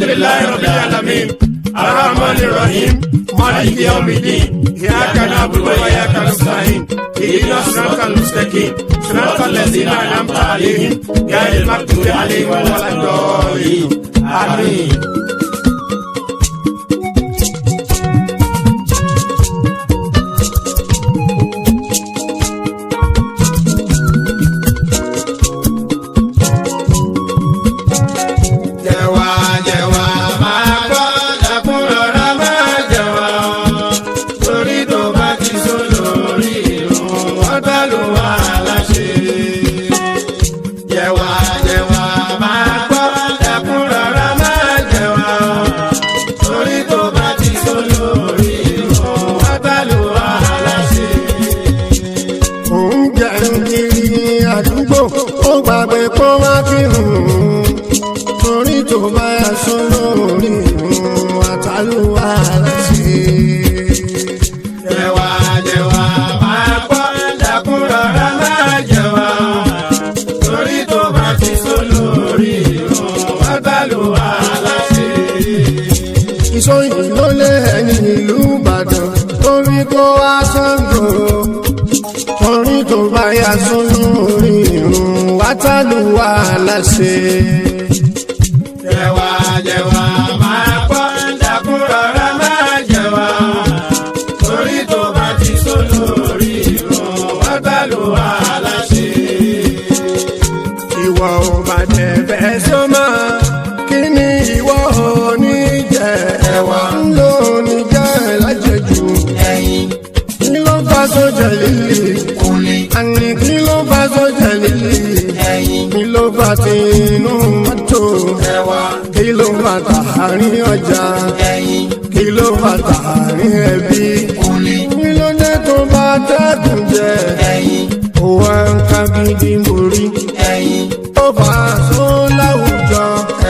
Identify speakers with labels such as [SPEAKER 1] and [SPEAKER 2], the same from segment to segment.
[SPEAKER 1] Alhamdulillahi rabbil alamin. Arrahmanir rahim. Maliki yawmiddin. Iyyaka na'budu wa iyyaka nasta'in. Ihdina siratal mustaqim. Siratal ladzina an'amta alaihim ghayril maghdubi alaihim waladdallin. Àmín. Jẹ̀wà jẹ̀wà máa gbọ́ dákun rọra máa jẹ̀wà torí tó bá ti sọ lórí irun ọ̀tá ló wà láṣẹ. Jẹ̀wà jẹ̀wà máa gbọ́ dákun rọra máa jẹ̀wà torí tó bá ti sọ lórí irun ọ̀tá ló wà láṣẹ.
[SPEAKER 2] Òun jẹun kiri àdúgbò, ó gbàgbé kó wá kírun torí tó bá sọ lórí ìrun àtàlùwà láṣẹ.
[SPEAKER 1] Jẹ̀wà jẹ̀wà máa gbọ́ dákun rọra máa jẹ̀wà torí tó bá ti sọ lórí irun ọ̀tá ló wà láṣẹ.
[SPEAKER 2] Ìsọyìn ló lé ẹni ìlú Ìbàdàn torí kó wá Ṣàngó torí tó bá yà sọ lórí ìrun àtàlùwà láṣẹ.
[SPEAKER 1] Jẹ̀wà jẹ̀wà máa gbọ́ dákun rọra máa jẹ̀wà torí tó bá ti sọ lórí irun ọ̀tá ló wà láṣẹ.
[SPEAKER 2] Ìwọ ò bá tẹ̀ fẹ́ sọ́mọ́, kí ni ìwọ ò ní jẹ?
[SPEAKER 1] Ẹ̀wà.
[SPEAKER 2] Ńlọ ní jẹ́ lájẹjù.
[SPEAKER 1] Ẹyin.
[SPEAKER 2] Kí ló fà sójà líle?
[SPEAKER 1] Kúnlé.
[SPEAKER 2] Àní kí ló fà sójà líle?
[SPEAKER 1] Ẹyin.
[SPEAKER 2] Kí ló fà tinú mọ́tò?
[SPEAKER 1] Ẹ̀wà.
[SPEAKER 2] Kí ló fà tààrin ọjà?
[SPEAKER 1] Ẹyin.
[SPEAKER 2] Kí ló fà tààrin ẹbí?
[SPEAKER 1] Kúnlé.
[SPEAKER 2] Kí ló dé tó bá tẹ́kùn jẹ?
[SPEAKER 1] Ẹyin.
[SPEAKER 2] Òwò ń ká gidi mórí.
[SPEAKER 1] Ẹyin.
[SPEAKER 2] Ó fà só láwùjọ.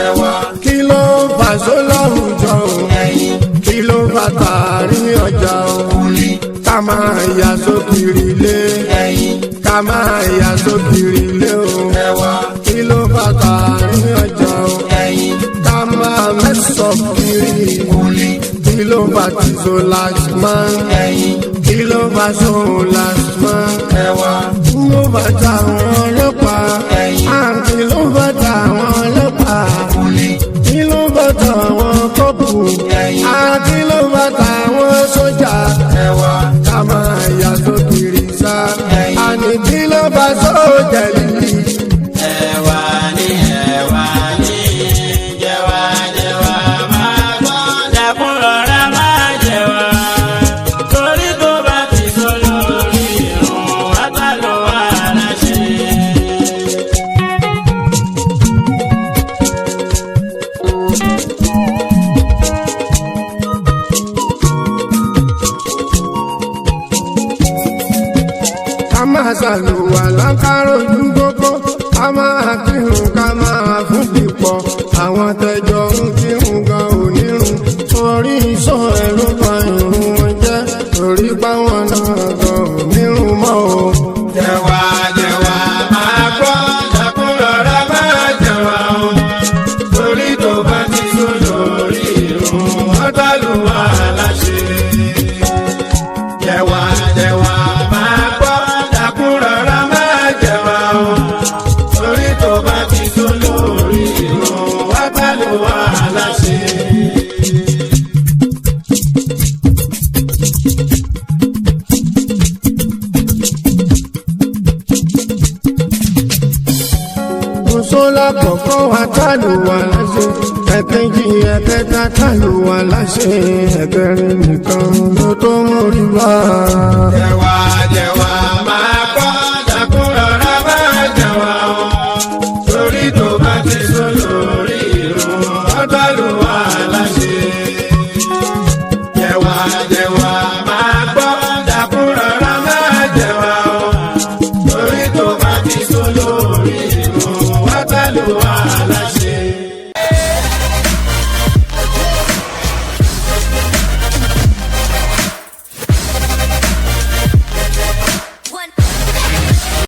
[SPEAKER 1] Ẹ̀wà.
[SPEAKER 2] Kí ló fà só láwùjọ o?
[SPEAKER 1] Ẹyin.
[SPEAKER 2] Kí ló fà tààrin ọjà o?
[SPEAKER 1] Kúnlé.
[SPEAKER 2] Ká máa yà sókiri lé.
[SPEAKER 1] Ẹyin.
[SPEAKER 2] Ká máa yà sókiri lé o.
[SPEAKER 1] Ẹ̀wà.
[SPEAKER 2] Kí ló fà tààrin ọjà o?
[SPEAKER 1] Ẹyin.
[SPEAKER 2] Ká máa mẹ́sàn kiri.
[SPEAKER 1] Kúnlé.
[SPEAKER 2] Kí ló fà tìzó last man?
[SPEAKER 1] Ẹyin.
[SPEAKER 2] Kí ló fà só last man?
[SPEAKER 1] Ẹ̀wà.
[SPEAKER 2] Kí ló fà tàwọn ọlọ́pàá?
[SPEAKER 1] Ẹyin.
[SPEAKER 2] Àǹtí ló fà tàwọn ọlọ́pàá?
[SPEAKER 1] Kúnlé.
[SPEAKER 2] Kí ló bá tàwọn kọ́pù?
[SPEAKER 1] Ẹyin.
[SPEAKER 2] Àti ló bá tàwọn sójà?
[SPEAKER 1] Ẹ̀wà.
[SPEAKER 2] Ká máa yà sókiri sá.
[SPEAKER 1] Ẹyin.
[SPEAKER 2] Àní kí ló bá sójà lílì?
[SPEAKER 1] Ẹ̀wà ni ẹ̀wà ni jẹ̀wà jẹ̀wà máa gbọ́ dákun rọra máa jẹ̀wà torí tó bá ti sọ lórí irun ọ̀tá ló wà láṣẹ.
[SPEAKER 2] Ká máa ṣàlùwà lákàròjú gbogbo. Ká máa kírun ká máa fún pípọ̀. Àwọn tẹjọ ń kírun gan onírun. Orí ìṣọ́ ẹ̀rú pa ìrun wọn jẹ́. Torí báwọn náà gan onírun mọ́ o.
[SPEAKER 1] Jẹ̀wà jẹ̀wà máa gbọ́ dákun rọra máa jẹ̀wà o torí tó bá ti sọ lórí irun ọ̀tá ló wà láṣẹ. Jẹ̀wà jẹ̀wà máa gbọ́ dákun rọra máa jẹ̀wà o torí tó bá ti sọ lórí irun ọ̀tá ló wà láṣẹ.
[SPEAKER 2] Mùsọ́lá kọ̀ọ̀kan wa tálùwà láṣẹ. Ẹ̀kejì ẹ̀kẹta tálùwà láṣẹ. Ẹ̀kẹrin nìkan ló tó mórí wá.
[SPEAKER 1] Jẹ̀wà jẹ̀wà máa gbọ́ dákun rọra máa jẹ̀wà o torí tó bá ti sọ lórí irun ọ̀tá ló wà láṣẹ. Jẹ̀wà jẹ̀wà máa gbọ́ dákun rọra máa jẹ̀wà o torí tó